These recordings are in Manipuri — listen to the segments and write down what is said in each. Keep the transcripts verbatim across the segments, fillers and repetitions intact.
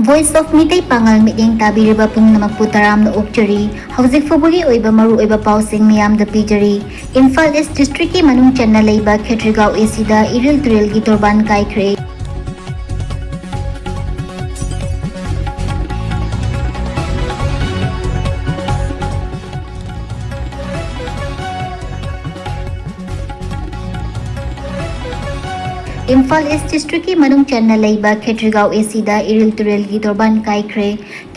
Voice of ꯃꯤꯇꯩ ꯄꯥꯉꯜ ꯃꯤꯠꯌꯦꯡ ꯇꯥꯕꯤꯔꯤꯕ ꯄꯨꯝꯅꯃꯛꯄꯨ ꯇꯔꯥꯝꯅ ꯑꯣꯛꯆꯔꯤ꯫ ꯍꯧꯖꯤꯛ ꯐꯥꯎꯕꯒꯤ ꯑꯣꯏꯕ ꯃꯔꯨꯑꯣꯏꯕ ꯄꯥꯎꯁꯤꯡ ꯃꯤꯌꯥꯝꯗ ꯄꯤꯖꯔꯤ꯫ ꯏꯝꯐꯥꯜ ꯏꯁ ꯗꯤꯁꯇ꯭ꯔꯤꯛꯀꯤ ꯃꯅꯨꯡ ꯆꯟꯅ ꯂꯩꯕ ꯈꯦꯇ꯭ꯔꯤꯒꯥꯎ ꯑꯦ ꯁꯤꯗ ꯏꯔꯤꯜ ꯇꯨꯔꯦꯜꯒꯤ ꯇꯣꯔꯕꯥꯟ ꯀꯥꯏꯈ꯭ꯔꯦ꯫ ꯏꯝꯐꯥꯜ ꯏꯁ ꯗꯤꯁꯇ꯭ꯔꯤꯛꯀꯤ ꯃꯅꯨꯡ ꯆꯟꯅ ꯂꯩꯕ ꯈꯦꯇ꯭ꯔꯤꯒꯥꯎ ꯑꯦ ꯁꯤꯗ ꯏꯔꯤꯜ ꯇꯨꯔꯦꯜꯒꯤ ꯇꯣꯔꯕꯥꯟ ꯀꯥꯏꯈ꯭ꯔꯦ꯫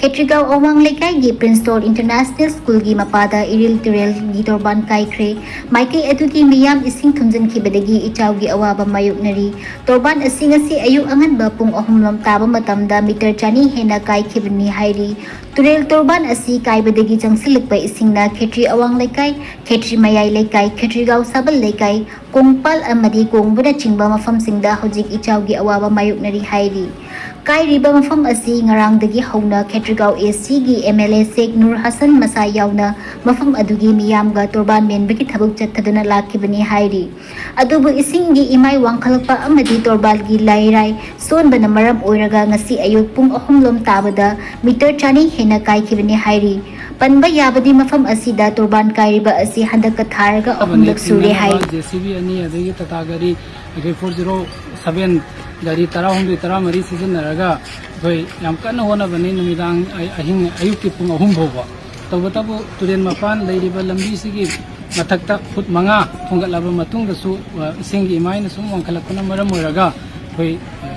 ꯈꯦꯇ꯭ꯔꯤꯒꯥꯎ ꯑꯋꯥꯡ ꯂꯩꯀꯥꯏꯒꯤ ꯄ꯭ꯔꯤꯟꯁꯇꯣꯟ ꯏꯟꯇꯔꯅꯦꯁꯅꯦꯜ ꯁ꯭ꯀꯨꯜꯒꯤ ꯃꯄꯥꯗ ꯏꯔꯤꯜ ꯇꯨꯔꯦꯜꯒꯤ ꯇꯣꯔꯕꯥꯟ ꯀꯥꯏꯈ꯭ꯔꯦ꯫ ꯃꯥꯏꯀꯩ ꯑꯗꯨꯒꯤ ꯃꯤꯌꯥꯝ ꯏꯁꯤꯡ ꯊꯨꯝꯖꯤꯟꯈꯤꯕꯗꯒꯤ ꯏꯆꯥꯎꯒꯤ ꯑꯋꯥꯕ ꯃꯥꯌꯣꯛꯅꯔꯤ꯫ ꯇꯣꯔꯕꯥꯟ ꯑꯁꯤ ꯉꯁꯤ ꯑꯌꯨꯛ ꯑꯉꯟꯕ ꯄꯨꯡ ꯑꯍꯨꯝ ꯂꯣꯝ ꯇꯥꯕ ꯃꯇꯝꯗ ꯃꯤꯇꯔ ꯆꯅꯤ ꯍꯦꯟꯅ ꯀꯥꯏꯈꯤꯕꯅꯤ ꯍꯥꯏꯔꯤ꯫ ꯇꯨꯔꯦꯜ ꯇꯣꯔꯕꯥꯟ ꯑꯁꯤ ꯀꯥꯏꯕꯗꯒꯤ ꯆꯪꯁꯤꯜꯂꯛꯄ ꯏꯁꯤꯡꯅ ꯈꯦꯇ꯭ꯔꯤ ꯑꯋꯥꯡ ꯂꯩꯀꯥꯏ, ꯈꯦꯇ꯭ꯔꯤ ꯃꯌꯥꯏ ꯂꯩꯀꯥꯏ, ꯈꯦꯇ꯭ꯔꯤꯒꯥꯎ ꯁꯥꯕꯜ ꯂꯩꯀꯥꯏ, ꯀꯣꯡꯄꯥꯜ ꯑꯃꯗꯤ ꯀꯣꯡꯕꯅꯆꯤꯡꯕ ꯃꯐꯝꯁꯤꯡꯗ ꯍꯧꯖꯤꯛ ꯏꯆꯥꯎꯒꯤ ꯑꯋꯥꯕ ꯃꯥꯌꯣꯛꯅꯔꯤ ꯍꯥꯏꯔꯤ꯫ ꯀꯥꯏꯔꯤꯕ ꯃꯐꯝ ꯑꯁꯤ ꯉꯔꯥꯡꯗꯒꯤ ꯍꯧꯅ ꯈꯦꯇ꯭ꯔꯤꯒꯥꯎ ꯑꯦ ꯁꯤꯒꯤ ꯑꯦꯝ ꯑꯦꯜ ꯑꯦ ꯁꯦꯛ ꯅꯨꯔ ꯍꯁꯟ ꯃꯁꯥ ꯌꯥꯎꯅ ꯃꯐꯝ ꯑꯗꯨꯒꯤ ꯃꯤꯌꯥꯝꯒ ꯇꯣꯔꯕꯥꯟ ꯃꯦꯟꯕꯒꯤ ꯊꯕꯛ ꯆꯠꯊꯗꯨꯅ ꯂꯥꯛꯈꯤꯕꯅꯤ ꯍꯥꯏꯔꯤ꯫ ꯑꯗꯨꯕꯨ ꯏꯁꯤꯡꯒꯤ ꯏꯃꯥꯏ ꯋꯥꯡꯈꯠꯂꯛꯄ ꯑꯃꯗꯤ ꯇꯣꯔꯕꯥꯟꯒꯤ ꯂꯩꯔꯥꯏ ꯁꯣꯟꯕꯅ ꯃꯔꯝ ꯑꯣꯏꯔꯒ ꯉꯁꯤ ꯑꯌꯨꯛ ꯄꯨꯡ ꯑꯍꯨꯝ ꯂꯣꯝ ꯇꯥꯕꯗ ꯃꯤꯇꯔ ꯆꯅꯤ ꯍꯦꯟꯅ ꯀꯥꯏꯈꯤꯕꯅꯤ ꯍꯥꯏꯔꯤ꯫ ꯄꯟꯕ ꯌꯥꯕꯗꯤ ꯃꯐꯝ ꯑꯁꯤꯗ ꯇꯣꯔꯕꯥꯟ ꯀꯥꯏꯔꯤꯕ ꯑꯁꯤ ꯍꯟꯗꯛꯀ ꯊꯥꯔꯒ ꯑꯍꯨꯝꯂꯛ ꯁꯨꯔꯦ ꯍꯥꯏꯔꯤ꯫ ꯖꯦ ꯁꯤ ꯕꯤ ꯑꯅꯤ ꯑꯗꯒꯤ ꯇꯥꯇꯥ ꯒꯥꯔꯤ ꯐꯣꯔ ꯖꯤꯔꯣ ꯁꯚꯦꯟ ꯒꯥꯔꯤ ꯇꯔꯥꯍꯨꯝꯗꯣꯏ ꯇꯔꯥꯃꯔꯤ ꯁꯤꯖꯤꯟꯅꯔꯒ ꯑꯩꯈꯣꯏ ꯌꯥꯝ ꯀꯟꯅ ꯍꯣꯠꯅꯕꯅꯤ꯫ ꯅꯨꯃꯤꯗꯥꯡ ꯑꯍꯤꯡ ꯑꯌꯨꯛꯀꯤ ꯄꯨꯡ ꯑꯍꯨꯝ ꯐꯥꯎꯕ꯫ ꯇꯧꯕꯇꯕꯨ ꯇꯨꯔꯦꯜ ꯃꯄꯥꯟ ꯂꯩꯔꯤꯕ ꯂꯝꯕꯤꯁꯤꯒꯤ ꯃꯊꯛꯇ ꯐꯨꯠ ꯃꯉꯥ ꯊꯣꯡꯒꯠꯂꯕ ꯃꯇꯨꯡꯗꯁꯨ, ꯑ, ꯏꯁꯤꯡꯒꯤ ꯏꯃꯥꯏꯅ ꯁꯨꯝ ꯋꯥꯡꯈꯠꯂꯛꯄꯅ ꯃꯔꯝ ꯑꯣꯏꯔꯒ ꯑꯩꯈꯣꯏ, ꯑ,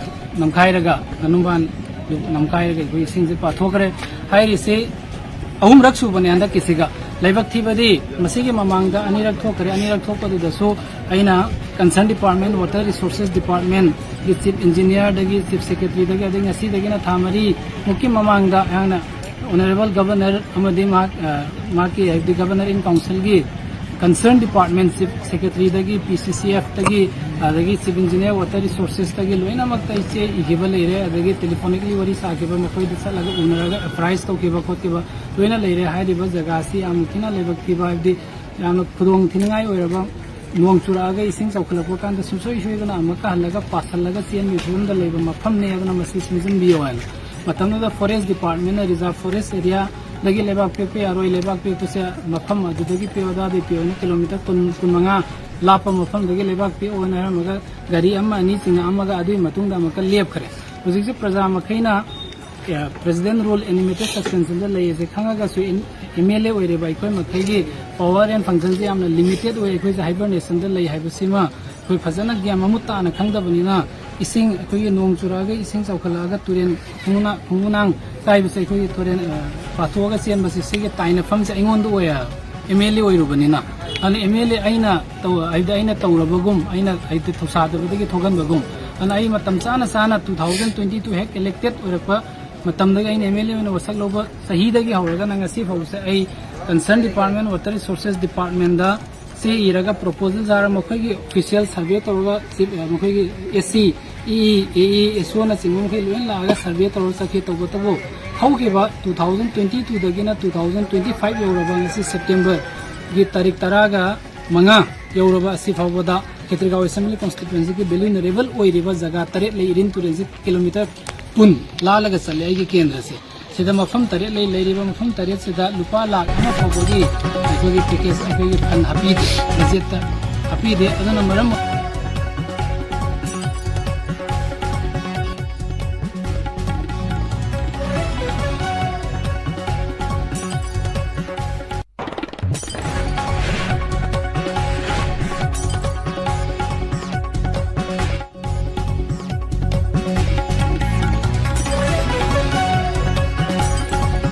ꯅꯝꯈꯥꯏꯔꯒ, ꯅꯅꯨꯡꯕꯥꯟ ꯅꯝꯈꯥꯏꯔꯒ ꯑꯩꯈꯣꯏ ꯏꯁꯤꯡꯁꯦ ꯄꯥꯊꯣꯛꯈ꯭ꯔꯦ꯫ ꯍꯥꯏꯔꯤꯁꯤ ꯑꯍꯨꯝꯔꯛ ꯁꯨꯕꯅꯦ ꯍꯟꯗꯛꯀꯤꯁꯤꯒ꯫ ꯂꯥꯏꯕꯛ ꯊꯤꯕꯗꯤ ꯃꯁꯤꯒꯤ ꯃꯃꯥꯡꯗ ꯑꯅꯤꯔꯛ ꯊꯣꯛꯈ꯭ꯔꯦ꯫ ꯑꯅꯤꯔꯛ ꯊꯣꯛꯄꯗꯨꯗꯁꯨ ꯑꯩꯅ concern department, water resources department ꯒꯤ chief engineer ꯗꯒꯤ, chief secretary ꯗꯒꯤ, ꯑꯗꯩ ꯉꯁꯤꯗꯒꯤꯅ ꯊꯥ ꯃꯔꯤ ꯃꯨꯛꯀꯤ ꯃꯃꯥꯡꯗ ꯑꯩꯍꯥꯛꯅ honourable governor ꯑꯃꯗꯤ ꯃꯍꯥꯛ, ꯑ, ꯃꯍꯥꯛꯀꯤ, ꯍꯥꯏꯕꯗꯤ governor in council ꯒꯤ concern department, chief secretary ꯗꯒꯤ, ꯄꯤ ꯁꯤ ꯁꯤ ꯑꯦꯐ ꯇꯒꯤ, ꯑꯗꯒꯤ chief engineer, water resources ꯇꯒꯤ ꯂꯣꯏꯅꯃꯛꯇ ꯑꯩ ꯆꯦ ꯏꯈꯤꯕ ꯂꯩꯔꯦ꯫ ꯑꯗꯒꯤ telephonically ꯋꯥꯔꯤ ꯁꯥꯈꯤꯕ, ꯃꯈꯣꯏꯗ ꯆꯠꯂꯒ ꯎꯅꯔꯒ apprise ꯇꯧꯈꯤꯕ ꯈꯣꯠꯈꯤꯕ ꯂꯣꯏꯅ ꯂꯩꯔꯦ꯫ ꯍꯥꯏꯔꯤꯕ ꯖꯒꯥ ꯑꯁꯤ ꯌꯥꯝꯅ ꯊꯤꯅ ꯂꯥꯏꯕꯛ ꯊꯤꯕ, ꯍꯥꯏꯕꯗꯤ ꯌꯥꯝꯅ ꯈꯨꯗꯣꯡ ꯊꯤꯅꯤꯡꯉꯥꯏ ꯑꯣꯏꯔꯕ, ꯅꯣꯡ ꯆꯨꯔꯛꯑꯒ ꯏꯁꯤꯡ ꯆꯥꯎꯈꯠꯂꯛꯄ ꯀꯥꯟꯗ ꯁꯨꯡꯁꯣꯏ ꯁꯣꯏꯗꯅ ꯑꯃꯨꯛꯀ ꯍꯜꯂꯒ ꯄꯥꯁꯜꯂꯒ ꯆꯦꯟꯕꯒꯤ ꯐꯤꯕꯝꯗ ꯂꯩꯕ ꯃꯐꯝꯅꯦ꯫ ꯑꯗꯨꯅ ꯃꯁꯤ ꯁꯦꯝꯖꯤꯟꯕꯤꯌꯣ ꯍꯥꯏꯅ ꯃꯇꯝꯗꯨꯗ ꯐꯣꯔꯦꯁ ꯗꯤꯄꯥꯔꯠꯃꯦꯟꯅ ꯔꯤꯖꯥꯔꯚ ꯐꯣꯔꯦꯁ ꯑꯦꯔꯤꯌꯥꯗꯒꯤ ꯂꯩꯕꯥꯛ ꯄꯦꯛꯄ ꯌꯥꯔꯣꯏ, ꯂꯩꯕꯥꯛ ꯄꯦꯛꯄꯁꯦ ꯃꯐꯝ ꯑꯗꯨꯗꯒꯤ ꯄꯦꯛꯑꯣ, ꯑꯗꯥꯗꯒꯤ ꯄꯦꯛꯑꯣꯅ ꯀꯤꯂꯣꯃꯤꯇꯔ ꯀꯨꯟ, ꯀꯨꯟꯃꯉꯥ ꯂꯥꯞꯄ ꯃꯐꯝꯗꯒꯤ ꯂꯩꯕꯥꯛ ꯄꯦꯛꯑꯣꯅ ꯍꯥꯏꯔꯝꯃꯒ ꯒꯥꯔꯤ ꯑꯃ ꯑꯅꯤ ꯆꯤꯡꯉꯛꯑꯝꯃꯒ ꯑꯗꯨꯒꯤ ꯃꯇꯨꯡꯗ ꯑꯃꯨꯛꯀ ꯂꯦꯞꯈ꯭ꯔꯦ꯫ ꯍꯧꯖꯤꯛꯁꯦ ꯄ꯭ꯔꯖꯥ ꯃꯈꯩꯅ ꯄ꯭ꯔꯦꯁꯤꯗꯦꯟ ꯔꯨꯜ ꯑꯦꯟ ꯂꯤꯃꯤꯇꯦꯠ ꯁꯁꯄꯦꯟꯁꯟꯗ ꯂꯩꯔꯤꯁꯦ ꯈꯪꯉꯒꯁꯨ, ꯑꯦꯝ ꯑꯦꯜ ꯑꯦ ꯑꯣꯏꯔꯤꯕ ꯑꯩꯈꯣꯏ ꯃꯈꯩꯒꯤ ꯄꯋꯥꯔ ꯑꯦꯟ ꯐꯪꯁꯟꯁꯦ ꯌꯥꯝꯅ ꯂꯤꯃꯤꯇꯦꯠ ꯑꯣꯏ, ꯑꯩꯈꯣꯏꯁꯦ ꯍꯥꯏꯕꯔꯅꯦꯁꯟꯗ ꯂꯩ ꯍꯥꯏꯕꯁꯤꯃ ꯑꯩꯈꯣꯏ ꯐꯖꯅ ꯒ꯭ꯌꯥꯟ ꯃꯃꯨꯠ ꯇꯥꯅ ꯈꯪꯗꯕꯅꯤꯅ, ꯏꯁꯤꯡ, ꯑꯩꯈꯣꯏꯒꯤ ꯅꯣꯡ ꯆꯨꯔꯛꯑꯒ ꯏꯁꯤꯡ ꯆꯥꯎꯈꯠꯂꯛꯑꯒ ꯇꯨꯔꯦꯟ ꯈꯣꯡꯅꯥ-, ꯈꯣꯡꯅꯥꯡ ꯀꯥꯏꯕꯁꯦ, ꯑꯩꯈꯣꯏꯒꯤ ꯇꯨꯔꯦꯟ, ꯑ, ꯄꯥꯊꯣꯛꯑꯒ ꯆꯦꯟꯕꯁꯦ, ꯁꯤꯒꯤ ꯇꯥꯏꯅꯐꯝꯁꯦ ꯑꯩꯉꯣꯟꯗ ꯑꯣꯏ ꯍꯥꯏꯕ, ꯑꯦꯝ ꯑꯦꯜ ꯑꯦ ꯑꯣꯏꯔꯨꯕꯅꯤꯅ꯫ ꯑꯗꯨꯅ ꯑꯦꯝ ꯑꯦꯜ ꯑꯦ ꯑꯩꯅ ꯇꯧ-, ꯍꯥꯏꯕꯗꯤ ꯑꯩꯅ ꯇꯧꯔꯕꯒꯨꯝ, ꯑꯩꯅ ꯍꯥꯏꯗꯤ ꯊꯧꯁꯥꯗꯕꯗꯒꯤ ꯊꯣꯛꯍꯟꯕꯒꯨꯝ꯫ ꯑꯗꯨꯅ ꯑꯩ ꯃꯇꯝ ꯆꯥꯅ ꯆꯥꯅ two thousand twenty two ꯍꯦꯛ ꯏꯂꯦꯛꯇꯦꯠ ꯑꯣꯏꯔꯛꯄ ꯃꯇꯝꯗꯒꯤ, ꯑꯩꯅ ꯑꯦꯝ ꯑꯦꯜ ꯑꯦ ꯑꯣꯏꯅ ꯋꯥꯁꯛ ꯂꯧꯕ ꯆꯍꯤꯗꯒꯤ ꯍꯧꯔꯒꯅ ꯉꯁꯤ ꯐꯥꯎꯕꯁꯦ ꯑꯩ ꯀꯟꯁꯔꯟ ꯗꯤꯄꯥꯔꯠꯃꯦꯟ, ꯋꯥꯇꯔ ꯔꯤꯁꯣꯔꯁꯦꯁ ꯗꯤꯄꯥꯔꯠꯃꯦꯟꯗ ꯆꯦ ꯏꯔꯒ ꯄ꯭ꯔꯣꯄꯣꯖꯦꯜ ꯁꯥꯔꯒ ꯃꯈꯣꯏꯒꯤ ꯑꯣꯐꯤꯁꯤꯌꯦꯜ ꯁꯔꯚꯦ ꯇꯧꯔꯒ ꯆꯤꯐ, ꯑ, ꯃꯈꯣꯏꯒꯤ ꯑꯦꯁ ꯁꯤ, ꯏ ꯏ, ꯑꯦ ꯏ, ꯑꯦꯁ ꯑꯣꯅꯆꯤꯡꯕ ꯃꯈꯩ ꯂꯣꯏꯅ ꯂꯥꯛꯑꯒ ꯁꯔꯚꯦ ꯇꯧꯔꯒ ꯆꯠꯈꯤ꯫ ꯇꯧꯕꯇꯕꯨ ꯍꯧꯈꯤꯕ two thousand twenty two ꯗꯒꯤꯅ two thousand twenty five ꯌꯧꯔꯕ ꯉꯁꯤ ꯁꯦꯞꯇꯦꯝꯕꯔꯒꯤ ꯇꯥꯔꯤꯛ ꯇꯔꯥꯒ ꯃꯉꯥ ꯌꯧꯔꯕ ꯑꯁꯤ ꯐꯥꯎꯕꯗ ꯈꯦꯇ꯭ꯔꯤꯒꯥꯎ ꯑꯦꯁꯦꯝꯕ꯭ꯂꯤ ꯀꯣꯟꯁꯇꯤꯇ꯭ꯋꯦꯟꯁꯤꯒꯤ ꯚꯦꯂꯨ ꯅꯦꯔꯦꯕꯜ ꯑꯣꯏꯔꯤꯕ ꯖꯒꯥ ꯇꯔꯦꯠ ꯂꯩ, ꯏꯔꯤꯟ ꯇꯨꯔꯦꯜꯁꯤ ꯀꯤꯂꯣꯃꯤꯇꯔ ꯀꯨꯟ ꯂꯥꯜꯂꯒ ꯆꯠꯂꯦ ꯑꯩꯒꯤ ꯀꯦꯟꯗ꯭ꯔꯁꯦ꯫ ꯁꯤꯗ ꯃꯐꯝ ꯇꯔꯦꯠ ꯂꯩ, ꯂꯩꯔꯤꯕ ꯃꯐꯝ ꯇꯔꯦꯠꯁꯤꯗ ꯂꯨꯄꯥ ꯂꯥꯈ ꯑꯃ ꯐꯥꯎꯕꯒꯤ ꯑꯩꯈꯣꯏꯒꯤ ꯄꯦꯀꯦꯖ, ꯑꯩꯈꯣꯏꯒꯤ ꯐꯟ ꯍꯥꯞꯄꯤꯗꯦ, ꯕꯖꯦꯠꯇ ꯍꯥꯞꯄꯤꯗꯦ꯫ ꯑꯗꯨꯅ ꯃꯔꯝ